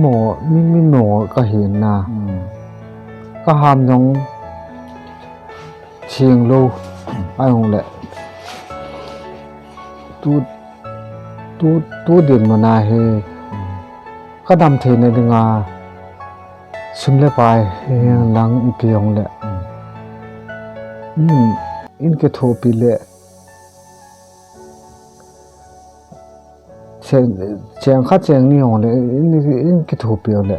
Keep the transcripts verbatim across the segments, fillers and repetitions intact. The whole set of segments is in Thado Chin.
Mo, mi, mi mo ka hi na. Hmm. Ka ham jong ching lou. Ai hung le. Tu, tu, tu din mo na he. Hmm. Ka dam thei na dinga. Sum le pai, he lang ipi hung le. Hmm. In, in kithopi le. Cheng, cheng khat cheng ni hung le, in, in kithopi le.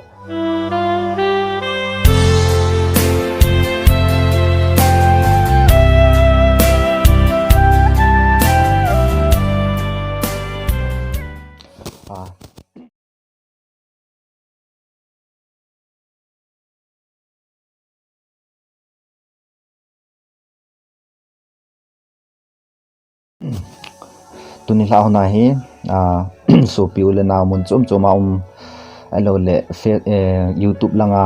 Ah. Tuni lha hon a hi, a, sopi u le nao mun chom chom a um, ahilou le, Fe-, eh, YouTube langa,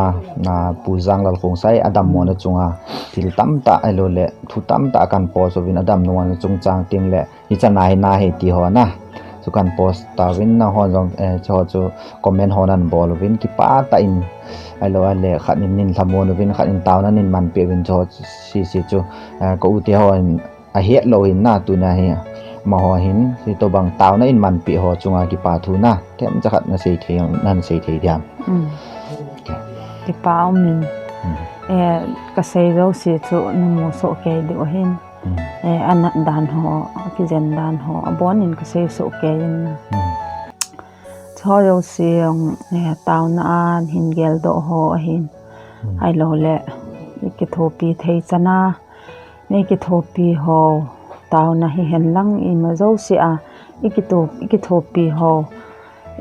a, Pu Janglal Khongsai a dammo na chunga thil tamtah, ahilou le, thu tamtah kan post uvin a dammo na chungchang teng le, hichan a hi na hi ti ho na. Chu kan post tauvin nahon jong, eh, chu ho chu comment ho nan bol uvin kipah tah in, ahilou le khat in nin lhamon uvin, khat in taona nin manpeh uvin chu ho sese chu, eh, ka u te hon ahet lou in na tuna hi amaho hin, hitobang taona in manpeh ho chunga kipathu na themcha khat na sei thei, nan sei thei diam. Mm. Kipah um in. Mm. Eh, ka sei jouse chu na mu soh kei diu ahin. Mm. Eh, a nat dan ho, a kijen dan ho, abon in ka sei soh kei in. Mm. Chu ho jouse jong, eh, taona a hin geldoh ho ahin. Mm. Ahilou le, i kithopi thei chan a, nei kithopi ho, taona hihen lang ima jouse a, i kitho-, i kithopi ho,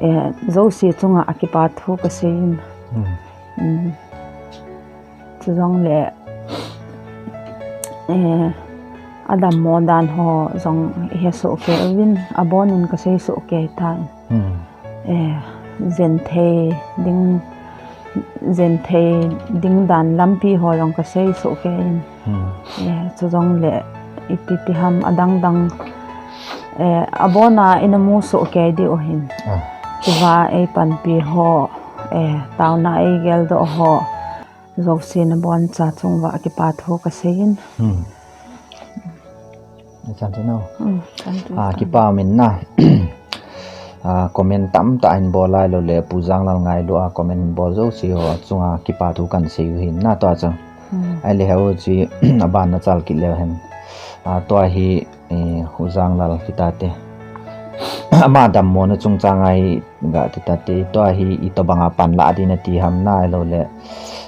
eh, jouse chunga a kipathu ka sei in. Mm. Mm. Chujongle, eh, a dammo dan ho jong i he soh kei uvin, abon in ka sei soh kei tan. Hmm. Eh, jen thei ding, jen thei ding dan lampi ho jong ka sei soh kei in. Hmm. Eh, chujongle ipi pi ham adang dang, eh, abon a ina mu soh kei diu ahin. Ah. Tua ei panpi ho, eh, taona ei geldoh ho. Jouse na boncha chung uva kipathu ka sei in. Hmm. Chan chu no. Hmm, chan chu. Ah, chan. Kipah um in na. Ah, comment tamtah in bol ahilou le Pu Janglal ngailu a comment in bol jouse ho chunga kipathu kan sei u ahin na tua chu. Hmm. Ahile heo chi aban na chal kit leu hen. Ah, tua hi eh, Pu Janglal kitate. Ama dammo na chungchang a hi ga ti tate, tua hi itobang a panla ding nati ham na, ahilou le,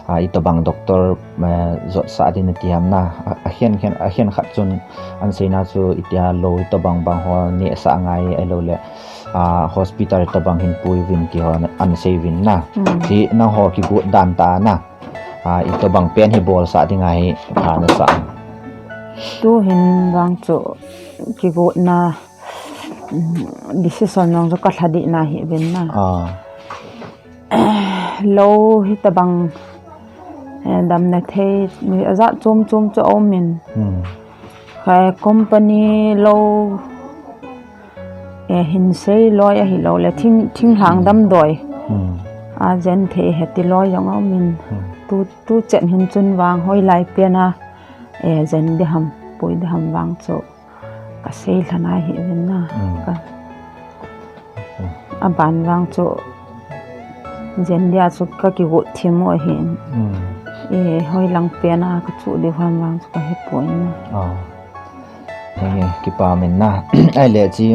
ah, itobang doctor, eh, jotsah ding nati ham na, a, a khen khen, a khen khat chun an seina chu itia lou itobang bang ho nehsah ngai, ahilou le, ah, hospital itobang hin pui uvin ti ho an sei uvin na. Mm. Hi nangho kigot dan tah na. Ah, itobang pen hi bolsah ding ahi, pha nasa. Tuhin vang chu kigotna, mm, decision vang chu ka lha ding nahi uvin na. Ah. Lou hitobang, eh, damna thei, mi ajat chom chom chu aum in. Hmm. Kha company lou eh, hin sei loi ahilou le, thing, thinglhang damdoi. Hmm. A jen thei hiti loi jong aum in. Hmm. Tu, tu chen hin chun vang hoilai pen a, eh, jen ding ham, pui ding ham vang chu ka sei lha nahi uvin na. Hmm. Ka, hmm. Aban vang chu jen dia chu ka kigot thim u ahin. Hmm. Eh, hoilang pen a ka chu ding ham vang chu ka hepoi na. Ah. Henge, kipah um in na. Ahile chi,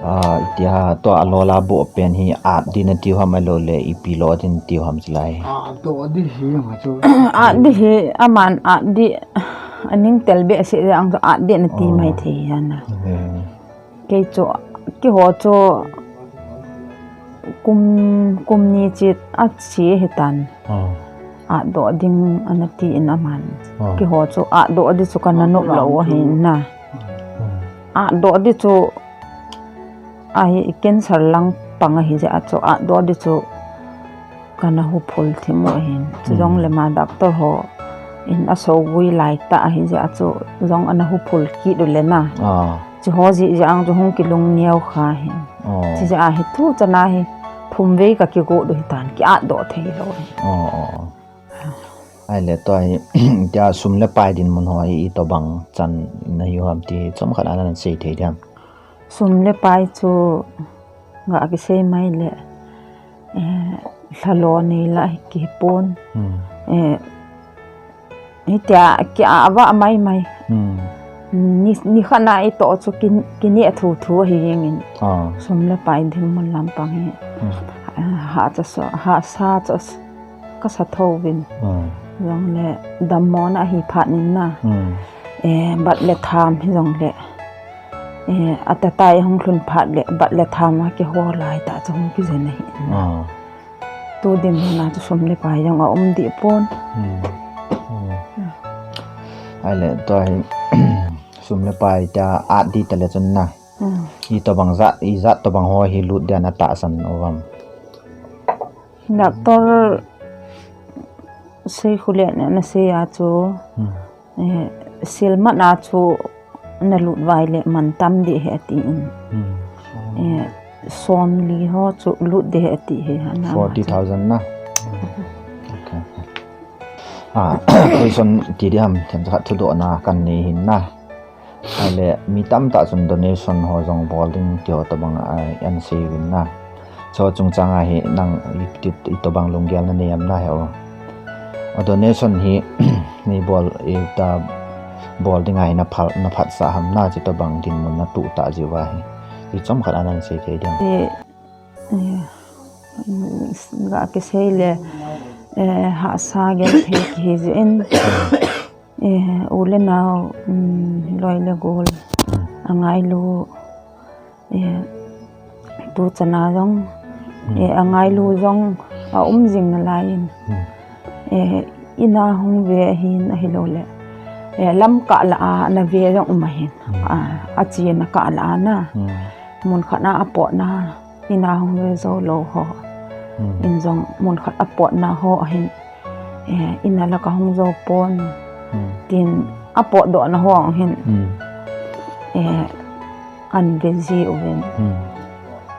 ah, itia tua alola boh pen hi at ding nati u ham ahilou le ipi lo ding nati u ham chulai. At doh ding hi ma chu. At ding hi, aman at ding, aning tel behseh jeh a chu at ding nati mai thei ahi na. Hmm. Kei chu, keiho chu kum, kum ni chet ache ahitan. Ah. At doh ding ana ti in aman. Ah. Keiho chu at doh ding chu kana nop lou ahi na. Hmm. At doh ding chu ahi cancer lang pang ahi jeh a chu at doh ding chu kana huphul thim u ahin. Chujongle ma doctor ho in asogui lai tah ahi jeh a chu jong ana huphul kit u le na. Ah. Chuho jeh jeh a chu hung kilung neo kha hin. Oh. Chijeh a hi tu chan a hi pumvei ka kigo doh hitan, ki-at doh thei lou. Oh, oh, oh. Ahile tua hi, tia sum le pai dinmun ho hi itobang chan nahiu ham ti chomkhat ana sei thei diam? Sum le pai chu ga kisei mai le, eh, lhalo nei la hi kipon. Hmm. Eh, hitia ki-a, ava mai mai. Hmm. Ni, nikhat na itoh chu ki, kineh thuthu ahi jengin. Ah. Sum le pai dinmun lampang hi. Hmm. Eh, hahsa, hahsa chu ka sa thouvin. Hmm. Jongle dammona hi phat in na. Hmm. Eh, bat le tham hijongle. Eh, atatai hung lhun phat le, bat le tham a kiho lai tah chu hung kijen ahi. Ah. Tu dinmun a chu sum le pai jong aum deh pon. Hmm. Hmm. Ahile tua hi, sum le pai tia at ding tale chun na. Hmm. Itobang jat, ijat tobang ho hi lut dia na tahsan uvam? Doctor Seikhulen ana sei a chu, hmm, eh, silmat a chu na lut vai le mantam deh ahi atin. Hmm. Eh, somli ho chu lut deh ahi ati hi ana. Forty thousand na? Okay. Ah, question ti diham, themcha khat thudohna kanei hin na. Ahile, mi tamtah chun donation ho jong bol ding ti ho tobang a, ana sei uvin na. Chu chungchang a hi nang i, i, itobang lunggel nanei am na he o. A donation hi, nei bol, ita bol ding a hi na phal, na phatsah ham na, chutobang dinmun na tuh tah jeh uva hi. Ti chomkhat ana sei thei diam? Eh, eh, ga kisei le, eh, hahsa genthei kihi jeh in. Eh, u le nao, um, loi le gol. Hmm. Angailu, eh, tu chana jong, hmm, eh, angailu jong aum jing nalai in. Hmm. Eh, ina hung ve ahin ahilou le. Eh, lamkah lah a ana ve jong um ahin. Hmm. Ah, achena kah lah a na. Hmm. Mun khat na apotna. Ina hung ve jou lou ho. Hmm. In jong mun khat apotna ho ahin. Eh, ina lah kahung jou pon. Hmm. Tin apotdohna ho ahin. Hmm. Eh, ana ve ji uvin. Hmm.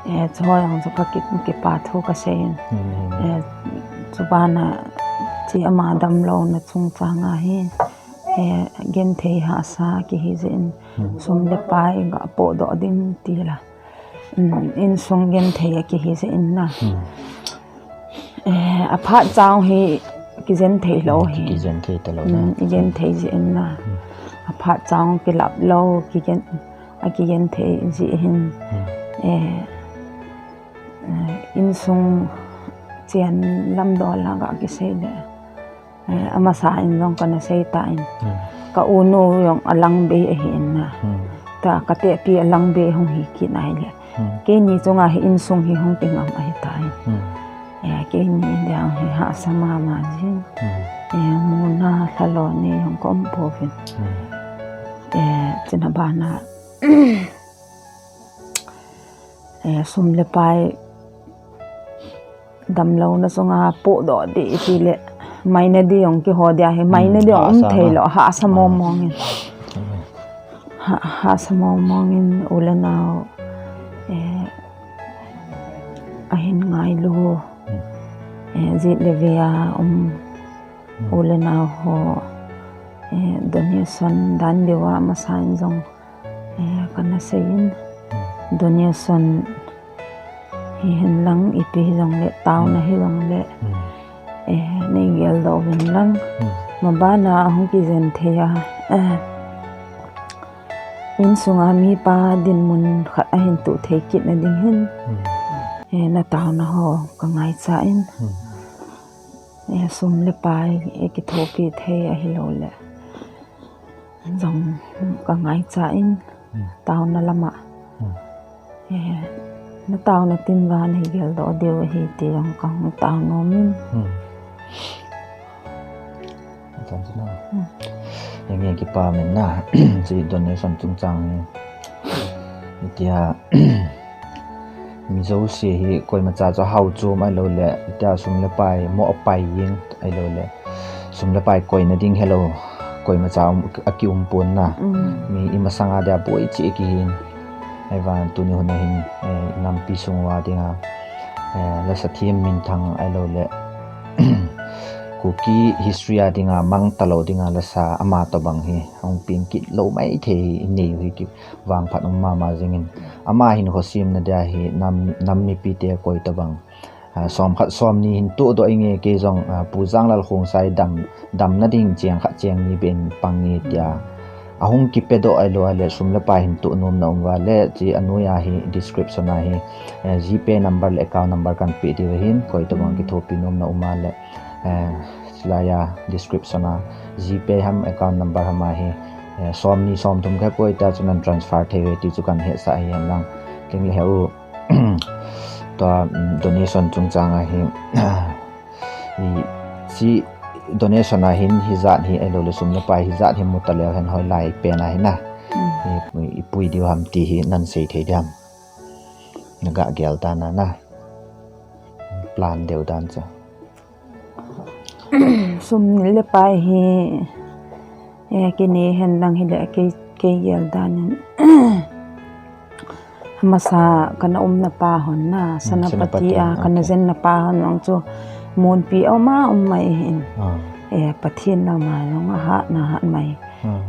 Eh, chu ho jong chu ka ki, kipa thu kasei in. Hmm. Eh, chubana chu ama damlouna chungchang a hi. Eh, genthei hahsa kihi jeh in. Hmm. Sum le pai ga potdoh ding ti la. Um, insung genthei a kihi jeh in na. Hmm. Eh, aphat chang hi kijen thei lou hi. Kijen thei talou na. Um, ijen thei jeh in na. Hmm. Aphat chang kilap lou, kijen, akijen thei jeh hin. Hmm. Eh, eh, insung chen lamdol a ga kisei le. Eh, amasa in jong kana sei tan. Hmm. Ka unu jong alang bei ahin na. Hmm. Ta ka tepi alang bei hung hi kit nai le. Hmm. Keini chunga hi insung hi hung kingam ahitan. Hmm. Eh, keini dia hi hahsa mama jin. Hmm. Eh, muna lhalo nei hung kom pouvin. Hmm. Eh, chuna bana. Eh, sum le pai damlouna chunga potdoh ding ti le, maina ding jong kiho dia hi, maina ding jong um thei lou, hahsa mong mong in. Ha, hahsa mong mong in u le nao, eh, ahin ngailu, eh, jet le ve a um u le nao ho, eh, donation dan diu a masa in jong, eh, kana sei in, donation hihen lang ipi hijongle, taona hijongle, eh, nei geldoh uvin lang. Mabana hung kijen thei a, eh, insunga mipa dinmun khat ahin tuh thei kit na ding hin, eh, na taona ho ka ngaicha in, eh, sum le pai, eh, kithopi thei ahilou le. Jong ka ngaicha in, taona lama. Eh, na taona tin va nei geldoh diu ahi ti jong ka hung taonom in. Atan chu na. Henge kipa min na. Chi donation chungchang ni. Itia. Mi jouse hi koimacha chu hao chu mai lou le, tia sum le pai mo apai jing ai lou le. Sum le pai koina ding helou, koimacha um, akium pon na. Mi imasanga dia boi cheh kihin. Ahivang tuni hun a hin, eh, nampi sung uva dinga, Eh, lasa thim minthang ahilou le Kuki history a dinga mang talou dinga lasa ama tobang hi hung peng kit lou maithei hi inei u hi kivangphat um mama jingin. Ama hin khosim na dia hi nam, nam mipite koi tobang, ah, som khat som ni hin todoh inge kei jong, ah, Pu Janglal Khongsai dam, damna ding cheng khat cheng ni beh in pang nge tia. Ahung kipedoh ahilou le sum le pai hin toh nom na um uva le, chi anoiya hi description a hi, eh, GPay number le account number kan pe diu ahin, koi tobang kithopi nom na um a le, eh, hilaiya description a GPay ham account number ham a hi, eh, som ni som thum khat poi ta chu nan transfer thei uve ti chu kan hetsah ahi hen lang. Teng le he u, tua, mm, donation chungchang a hi, i, chi donation a hin hijat hi ahilou le sum le pai hijat hi mu taleu hen hoilai pen a hi na. Mm. I, i pui diu ham ti hi nan sei thei diam. Na ga gel dan a na. Plan deu dan chu. Sum le pai hi, eh, kine hen lang hile kei, kei gel dan in. Masa kana umna pa hon na, hmm, Senapati, Senapati a, ah, kana, okay, jenna pa hon lang chu Monpi a um a um mai hin. Ah. Eh, Pathen lama jong ahat na hat mai. Ah.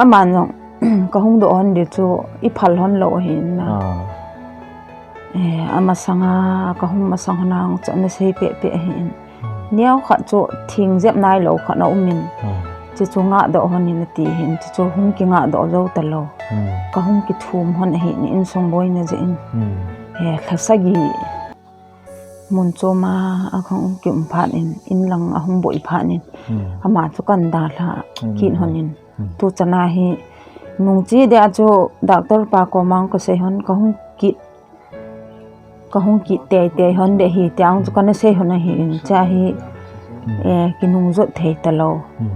Aman jong, ka hung doh hon di chu i phal hon lou ahin na. Ah. Eh, amasanga, ka hung masang hon a jong chu ana sei peh peh ahin. Hmm. Neo khat chu thing jep nailou khat a um in. Hmm. Chuchu ngah doh hon in ati hin, chuchu hung kingah doh jou talou. Hmm. Ka hung kithum hon ahin, insung boina jeh in. Hmm. Eh, lha sagi mun chom a, a ka hung kium phat in, in lang a hung boi phat in. Hmm. Ama chu kan dalha, hmm, kit hon in. Hmm. Tu chan a hi, nung chi dia chu doctor pa koma ka sei hon, ka hung kit, ka hung kit tei tei hon de hi, tia chu kana sei hon ahin, cha hi, hmm, eh, kinung jot thei talou. Hmm.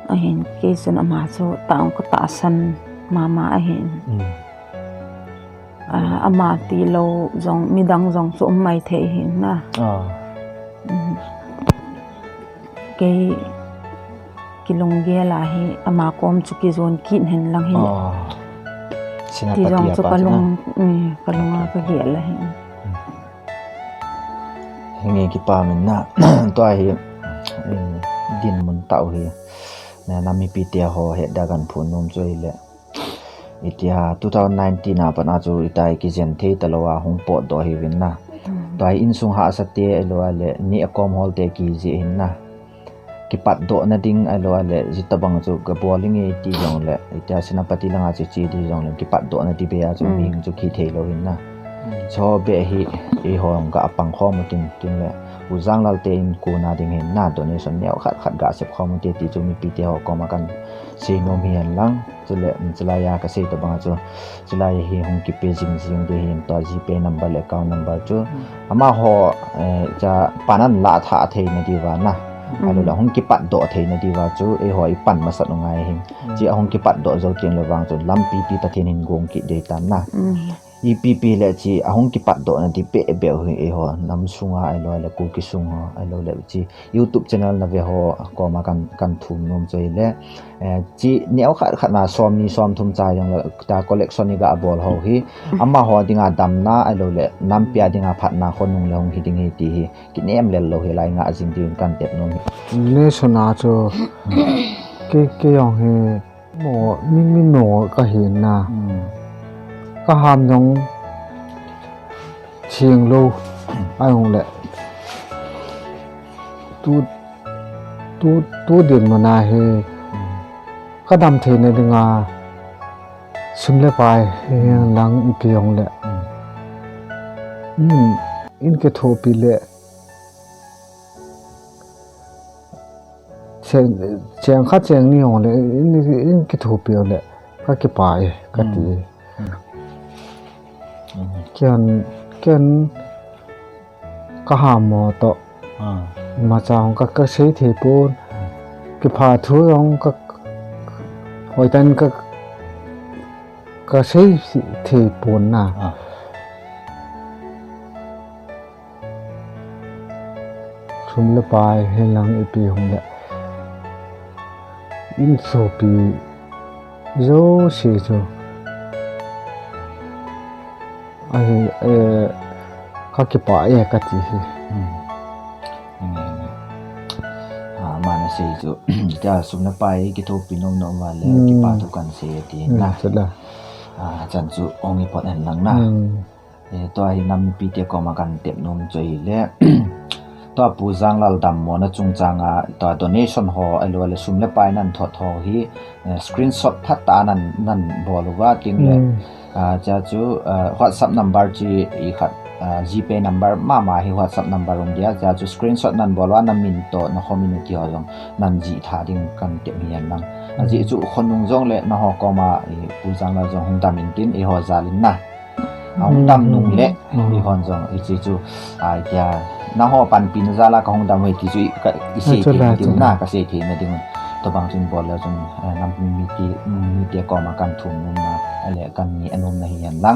Ahin, kei chun ama chu tah ka tahsan mama ahin. Hmm. Ah, ama tilou jong, midang jong chu um mai thei hin na. Ah. Um, kei kilunggel a hi, ama kom chu kijon kit hen lang hi. Ah. Ti jong chu ka lung, um, ka lung a ka gel ahi. Um. Hinge kipah min na, tua hi, um, dinmun tah u hi. Na, nam mipite ho he da kan phun nom chu ahile. Itia two thousand nineteen a pat a chu itia kijen thei talou a hung potdoh hiuvin na. Hmm. Tua hi insung hahsa te ahilou le, neh a kom hol te kijih hin na. Kipatdoh na ding ahilou le, jitobang chu ka bol inge ti jong le, itia Senapati langa chu che di jong le, kipatdoh na ti be a chu, hmm, mihing chu kithei lou hin na. Hmm. Chu be hi, eiho ga pang khom u tin, tin le, U Janglal te in kona ding hin na, donation neo khat khat ga sep khom u te ti chu mipite ho koma kan sei nom hi hen lang. Chule, um, chulai a ka sei tobang a chu, chulai hi hung kipe jing jing di hin tua GPay number le account number chu. Hmm. Amaho, eh, cha pan an la tha thei na diuva na. Hmm. Ahilou le hung kipatdoh thei na diuva chu, eiho i pan masat u ngai hin. Hmm. Chi a hung kipatdoh jou teng le vang chu, lampi pi Pathen in gong kit dei tan na. Hmm. Ipi pi le chi a hung kipatdoh na di be be u hi eiho, nam sunga ahilou le Kuki sung ho, ahilou le chi YouTube channel na ve ho koma kan, kan thum nom chu ahile, eh, chi neo khat khat na som ni som thum cha jong le ta collection i ga bol ho hi, amaho dinga damna ahilou le nampi a dinga phatna khonung le hung hi ding hi ti hi kinem lel lou hi lai ngah jing diu in kan tep nom hi. Donation a chu, kei, kei jong hi Mo, mi, mi mo ka hi na. Hmm. Ka ham jong ching lou. Hmm. Ahung le. Tu, tu, tu dinmun a hi. Hmm. Ka dam thei na dinga. Sum le pai hi lang ipi jong le. Hmm. In, in kithopi le. Cheng, cheng khat cheng ni jong le, in, in kithopi le, ka kipah e, ka ti. Hmm. Hmm. Ken, ken ka ham mo toh. Ah. Imacha jong ka, ka sei thei pon. Hmm. Kipah thu jong ka, hoitah in ka, ka sei thei pon na. Ah. Sum le pai hi lang ipi hung le. In sopi jouse chu. Ahi, eh, Ka kipah e kati hi. Hmm. Amen. Ah, mana sei chu, tia sum le pai kithopi nom nom uva le, hmm, kipa thu kan sei ati na. Hmm, chula. Ah, chan chu ong ipot hen lang na. Hmm. Eh, tua hi nam mipite koma kan tep nom chu ahile, tua Pu Janglal dammona chungchanga, tua donation ho, ahilou le sum le pai nan thot ho hi, eh, screenshot phat a nan, nan bol uva tin le, hmm, ah, chea chu, ah, WhatsApp number chi i khat, ah, GPay number mama hi WhatsApp number um dia, chea chu screenshot nan bol uva, na min toh, na khomin u ti ho jong nan jih tha ding kan tep hi hen lang. Ajeh chu khonung jong le na ho koma, i Pu Janglal jong hung dam in tin, eiho jal in na. Ahung dam nung le, hmm, eihon jong, hiche chu, ah, itia, na ho panpi na jal a ka hung dam uve ti chu i, ka, i sei thei na ding, chula, na, ka sei thei na ding. Tobang chun bol le chun, eh, nam mite, mite koma kan thum nom na, ale kan ngeh nom na hi hen lang.